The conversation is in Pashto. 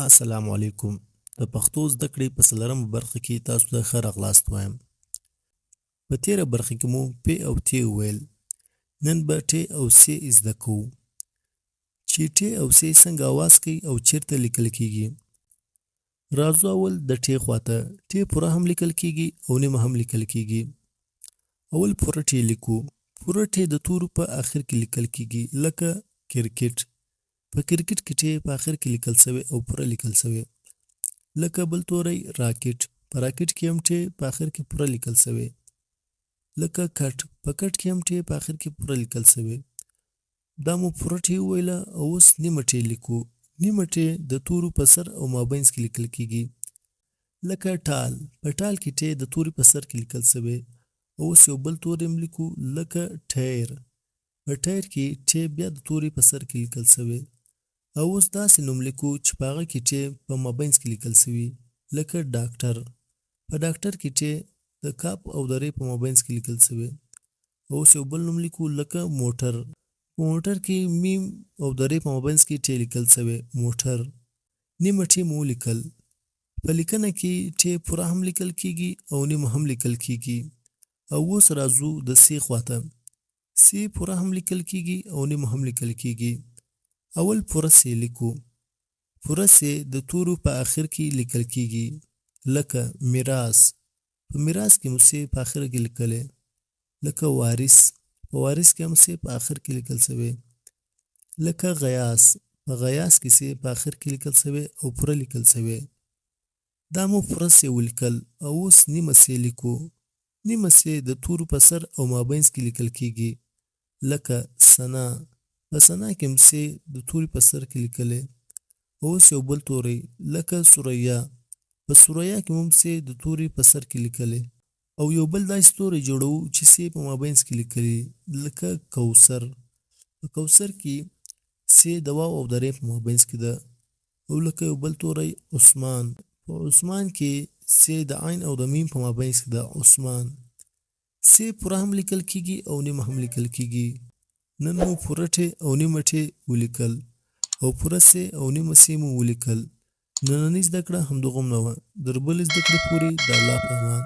السلام علیکم. د پښتو زده کړې په څلورمه برخه کې تاسو ته ښه راغلاست وایم. په تېره برخه کې مو پ او ت وویل، نن به ټ او س زده کوو چې ټ او س څنګه اواز کوي او چیرته لیکل کیږي. راځو اول د ټ خواته. ټ پوره هم لیکل کیږي او نیمه هم لیکل کیږي. اول پوره ټ لیکو. پوره ټ د تورو په اخر کې لیکل کیږي، لکه کرکټ. په کرکټ کې ټ په اخر کې لیکل شوی او پوره لیکل شوی. لکه بل توری راکټ، په راکټ کې هم ټ په اخر کې پوره لیکل شوی. لکه کټ، په کټ کې هم ټ په اخر کې پوره لیکل شوی. دا مو پوره ټ وویله او اوس نیمه ټ لیکو. نیمه ټ د تورو په سر او مابینځ کې لیکل کیږي، لکه ټال. په ټال کې ټ د توري په سر کې لیکل شوی. او اوس یو بل توری هم لیکو، لکه ټیر. په ټیر کې ټ بیا د توري په سر کې لیکل شوی. او اوس داسې نوم لیکو چې په هغه کې ټ په مابینځ کې لیکل شوي، لکه ډاکټر. په ډاکټر کې ټ د کاف او د رې په مابینځ کې لیکل شوی. او اوس یو بل نوم لیکو، لکه موټر. په موټر کې میم او د رې په مابینځ کې ټ لیکل شوی، موټر. نیمه ټ مو ولیکل. په لیکنه کې ټ پوره هم لیکل کیږي او نیمه هم لیکل کیږي. او اوس راځو د سي خواته. سي پوره هم لیکل کیږي او نیمه هم لیکل کیږي. اول پوره سي لیکو. پوره سي د تورو په اخر کې لیکل کیږي، لکه میراث. په میراث کې مو سي په اخر کې لیکلی. لکه وارث، په وارث کې هم سي په اخر کې لیکل شوی. لکه غیاث، په غیاث کې سي په اخر کې لیکل شوی او پوره لیکل شوی. دا مو پوره سي ولیکل او اوس نیمه سي لیکو. نیمه سي د تورو په سر او مابینځ کې لیکل کیږي، لکه ثنا. په ثنا کې هم سي د توري په سر کې لیکلی. او اوس یو بل توری، لکه ثریا. په ثریا کې هم سي د توري په سر کې لیکلی. او یو بل داسې توری جوړوو چې سي په مابینځ کې لیکلی، لکه کوثر. په کوثر کې سي د واو او د رې په مابینځ کې ده. او لکه یو بل توری عثمان، په عثمان کې سي د عین او د میم په مابینځ کې ده، عثمان. سي پوره هم لیکل کیږي او نیمه هم لیکل کیږي. نن مو پوره ټ او نیمه ټ ولیکل او پوره سي او نیمه سي مو ولیکل. نننۍ زده کړه همدغومره وه. در بلې زده کړې پورې د الله په امان.